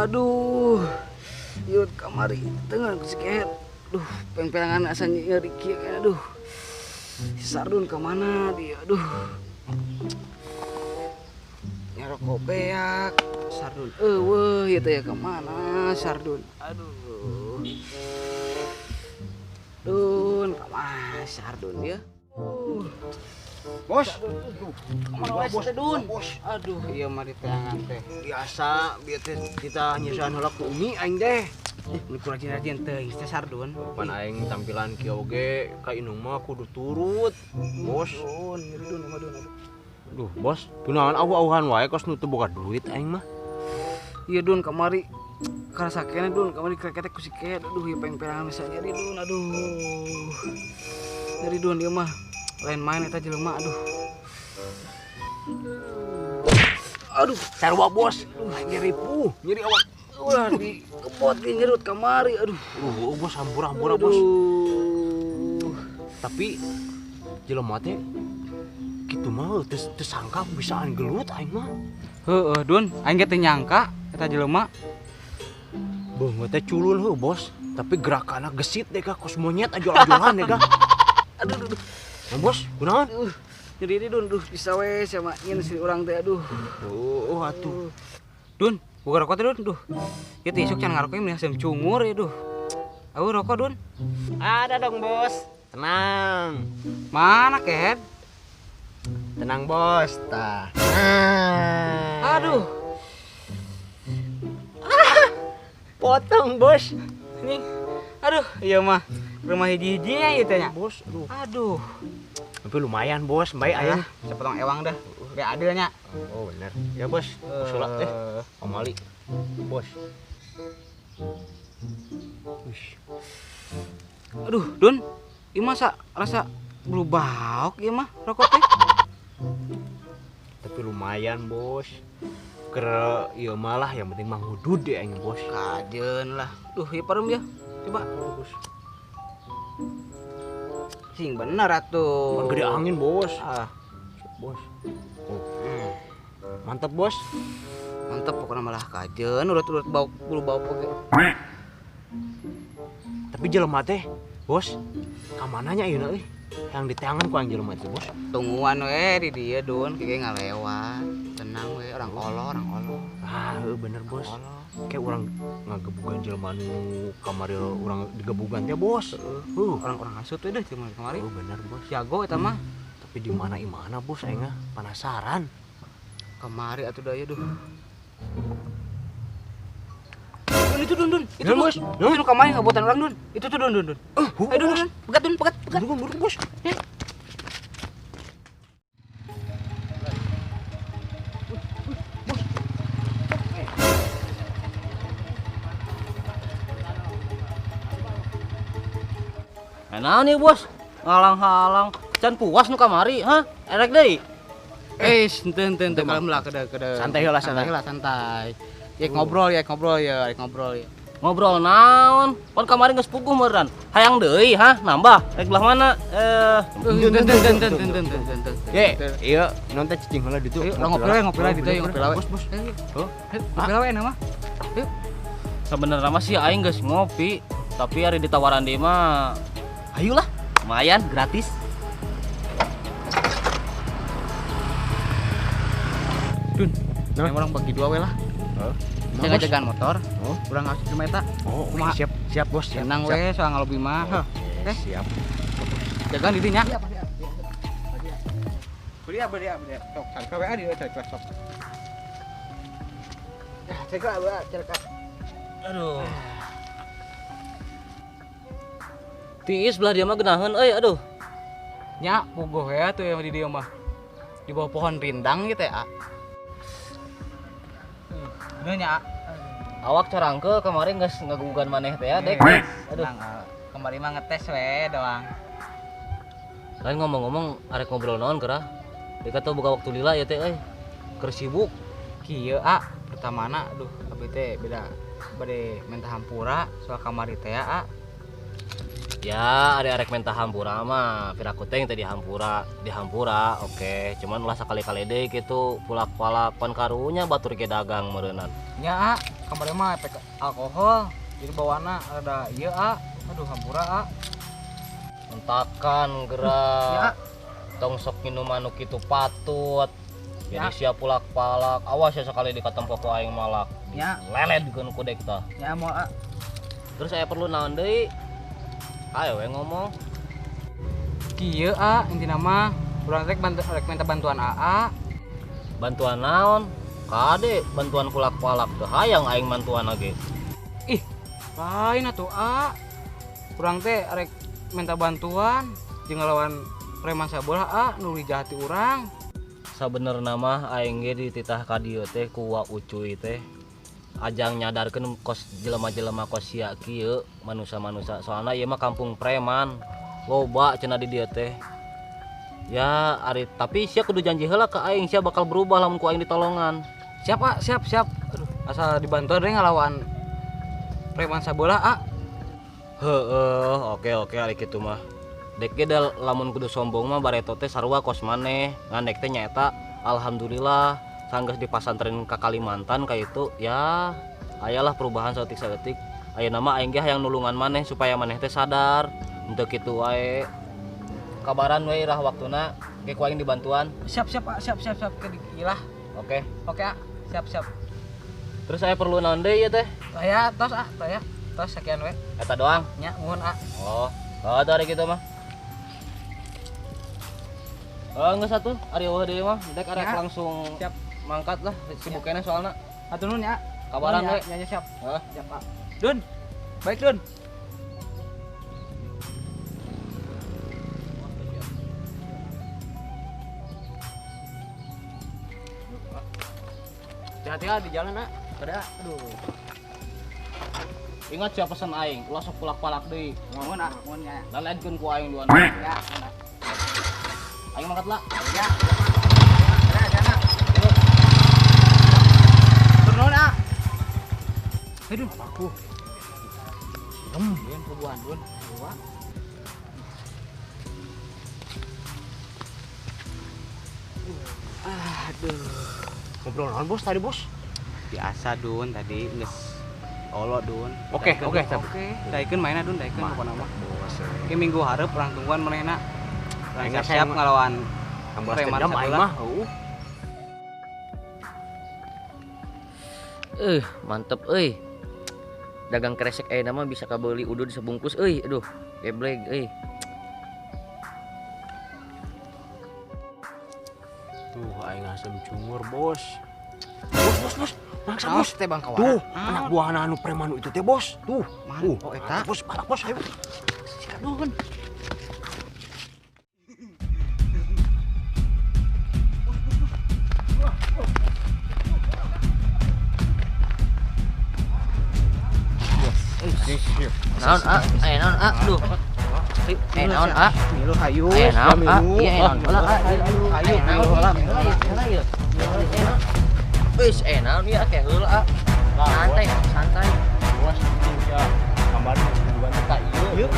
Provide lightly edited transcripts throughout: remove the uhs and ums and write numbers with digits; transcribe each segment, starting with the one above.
Aduh. Yut kamari tengah ku si Kehet. Duh, pengpelangan asa nyeri kieu aduh. Si Sardun ka mana dia? Aduh. Ngarokok beak. Sardun eueuh ieu teh ka mana Sardun? Aduh. Dun, ka mana Sardun ya? Bos, kemana wae teh Dun? Aduh, ieu mah diteangan teh. Biasa, bieu teh kita nyeusean heula ku Umi aing teh. Mun ku rajin-rajin teuing teh Sardun. Pan aing tampilan kieu oge ka indung mah kudu turut, Bos. Dun, nyeri Dun, mah Dun. Aduh, Bos, kunaon auh-auhan wae kos nu teu boga duit aing mah. Iya Dun, kamari karasa keneh Dun, kamari kreketek ku si Kehet. Aduh, ieu pengpelangan bisa nyeri Dun, aduh. Nyeri Dun ieu mah. Lain main eta jelema aduh. Aduh, sarua Bos. Nyeri puh, nyeri awak. Ulah di kebot di nyerut kamari aduh. Bos hampura-hampura Bos. Tapi jelema teh kitu mah teu sangka bisaan gelut aing mah. Heueuh Dun, aing ge teu nyangka eta jelema. Beungeut teh culun heuh Bos, tapi gerakanna gesit deh ka kos monyet ajol-ajolan deh ka. Aduh aduh. Bos, kunaon? Nyeri di Dun, duh bisa we sama nyin si urang teh aduh. Oh, atuh. Dun, boga rokok teh Dun, duh. Ieu teh isuk can ngarokok mending asem cungur ya duh. Eueuh rokok Dun. Ada dong, Bos. Tenang. Mana Kehet? Tenang, Bos. Tah. Aduh. Potong, Bos. Ini. Aduh, iya mah. Rumah hiji-hijinya ieu teh nya. Bos, aduh. Aduh. Tapi lumayan, Bos. Baik aya. Sepotong ewang dah. Biar adil nya. Oh, bener. Ya, Bos. Usul teh. Omali. Bos. Wih. Aduh, Dun. Ieu masa rasa bulu bauk ieu mah rokok teh. Tapi lumayan, Bos. Keur ieu malah yang penting mah ngudud deh aing, Bos. Kajeun lah. Duh, ieu parum ya. Coba, Bos. Sing bener atuh. Gede angin, Bos. Ah, Bos. Oh. Mantap, Bos. Mantap pokoknya malah kajeun urut-urut bau bulu bau oge. Tapi jelema teh, Bos, ka mana nya ayeuna euy? Yang diteangan ku aing jelema teh, Bos. Tungguan we di dieu Dun, kieu ngalewat. Tenang we, orang olo, orang olo. Ah, heuh bener, Bos. Kayak urang ngagebugan jelema nu kamari urang digebugan teh, Bos. Heeh. Orang-orang hasut we deh jelema kamari. Oh, bener, Bos. Jago eta mah. Tapi di mana imana, Bos, aing penasaran. Kamari atuh da ieu duh. Dun itu Dun, Dun. Itu Dun, Bos. Itu nu kamari ngabotan urang Dun. Itu tuh Dun, Dun, Dun. Ayo Dun, Dun. Pegat Dun, pegat, pegat. Burung, burung, Bos. Nah nih Bos, ngalang-halang. Can puas nu kamari, hah? Erek deui. Eh, henteu henteu henteu kalem lah kede kede. Santai heula, santai. Santai lah, santai. Ya ngobrol ya, ngobrol ya, ngobrol ya. Ngobrol naon? Pon kamari geus puguh meureun. Hayang deui, hah? Nambah. Rek belah mana? Henteu henteu henteu henteu henteu henteu. Ye, ieu non teh cicing heula ditu. Ayo ngobrol we, ngobrol ditu, ngobrol we. Bos, Bos. Heuh. Ngobrol we mah. Yuk. Sebenarnya mah sih aing geus ngopi, tapi ari ditawaran deui mah ayolah, lumayan gratis. Dun, nah. Orang bagi dua we lah. Heeh. Saya ngajagan motor. Oh, urang ngasup di eta. Oh, kumaha? Siap, siap Bos. Siap, tenang we, soal ngalobi mah. Oh, Heh. Siap. Jagaan di dinya. Beli ya, beli ya, beli. Sok, cari we di cari sok. Ya, cari we, cari. Aduh. Tiis belah dia mah geunaheun euy, aduh. Nya puguh ya tuh yang di dieu mah. Di bawah pohon rindang gitu ya. Bener nya. Awak carangke kemarin geus ngagugan maneh teh ya, Dek. Aduh. Kemarin mah ngetes we doang. Lain ngomong-ngomong arek ngobrol naon geura? Dek atuh boga waktu lila ya teh euy. Keur sibuk. Kieu a, pertamana aduh abi teh beda bade minta hampura soal kamari teh a. Ya, ada arek minta hampura mah, piraku teh tadi hampura, dihampura, oke. Cuman ulah sakali-kali deui kitu pulak-palak pan karunya batur ge dagang meureunnan. Nya, A, kamari mah efek alkohol, jadi bawaana rada ieu, A. Aduh, hampura, A. Mentakan gerak. Tong sok minuman nu kitu patut. Jadi sia pulak-palak, awas ya sekali dikatempo ku aing malak. Ya. Leled ku kudek tah. Ya moal, A. Terus saya perlu naon deui? Ayo we ngomong. Kieu, A, intina mah urang rek bantu rek minta bantuan AA. Bantuan naon? Kade bantuan pulak-palak teu hayang aing bantuan ge. Ih, lain atuh, A. Urang teh rek minta bantuan jeung ngelawan preman sabelah, A, nu jahati urang. Sabenerna mah aing ge dititah ka dieu teh ku Wa Ucuy teh. Ajang nyadarkeun kos jelema-jelema kos sia kieu manusa-manusa soalna ieu mah kampung preman loba cenah di dieu teh ya ari tapi sia kudu janji heula ka aing sia bakal berubah lamun ku aing ditolongan. Siap, A, siap siap. Aduh, asal dibantu deh ngelawan preman sabelah, A. Heeh, oke oke ari kitu mah dek ge da lamun kudu sombong mah bareto teh sarua kos maneh ngan dek teh nyaeta alhamdulillah sanggeus dipasantren ka Kalimantan ka itu ya ayalah perubahan saeutik-saeutik. Ayeuna mah aing ge hayang nulungan maneh supaya maneh teh sadar henteu kitu wae. Kabaran we irah waktuna ge ku aing dibantuan. Siap siap, A, siap siap siap ke ilah. Oke. Oke, A, siap siap. Terus saya perlu naon deui ieu teh? Aya tos, A, teh ya. Tos sekian we. Eta doang. Nya, nuhun, A. Oh, oh teh ari kitu mah. Oh, geus atuh, ari eueuh deui mah, dek arek langsung siap mangkat lah, sibuk keneh soalna. Hatur nuhun ya. Kabaran we. Ya, ya, siap. Heeh. Siap, A. Dun. Baik, Dun. Hati-hati di jalan, A. Kada, aduh. Ingat siapa pesan aing, ulah sok pulak-palak deui. Nuhun, A, nuhun ya. Laledkeun ku aing duaan. Ya, aing mangkat lah. Ya. Ada, ada. Turun, A. Aduh, aku. Dem, kubuan, Dun. Dua. Aduh. Ngobrol naon, Bos, tadi, Bos? Biasa, Dun, tadi geus olo, Dun. Oke, oke, oke. Daikeun mainna, Dun, daikeun pokona mah. Bos. Ke minggu hareup urang tungguan manehna. Urang siap ngelawan preman sabelah mah. Heuh. Mantep euy. Dagang kresek ayeuna mah bisa kabeuli udud sebungkus euy. Aduh, geblek euy. Tuh aing asem cungur, Bos. Bos, bos, bos. Mangsa, Bos. Teh bangkawan. Tuh, anak buah anu preman itu teh, Bos. Tuh. Mana? Oh, eta. Bos, balak, Bos, ayo. Sikat dulu, Naon, A? Naon, A? Duh. Naon, A? Milu hayu. Naon, A? Iya, naon. Ulah, A. Hayu, naon. heula. Heula ieu. Wis, naon ieu akeh heula, A. Santai, santai. Bos, ya. Kamari bukan teh ka ieu. Ieu,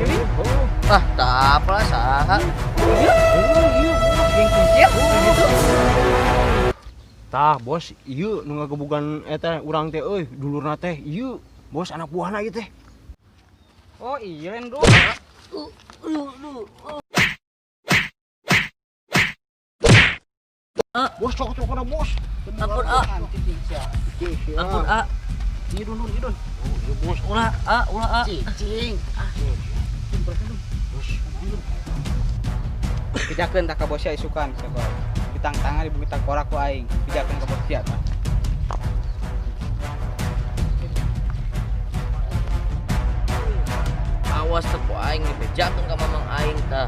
ieu. Ah, tak apalah saha. Ieu, ieu, geng kuncir gitu. Tah, Bos, ieu nu ngagebugan eta urang teh euy, dulurna teh ieu. Bos, anak buahna ieu teh. Oh iya, Endro. Bos, cok-cokna, Bos. Ampun, A. Ampun, A. Ieu dun, dun, dun. Oh, iya, Bos. Ulah, A, ulah, A. Cicing. Bos. Pijakeun tah ka bosya isukan siapa. Bitang tangan di bukit tangkorak ku aing. Pijakeun ka bosya tah. Awas teh ku aing dibejakeun ka mamang aing tah.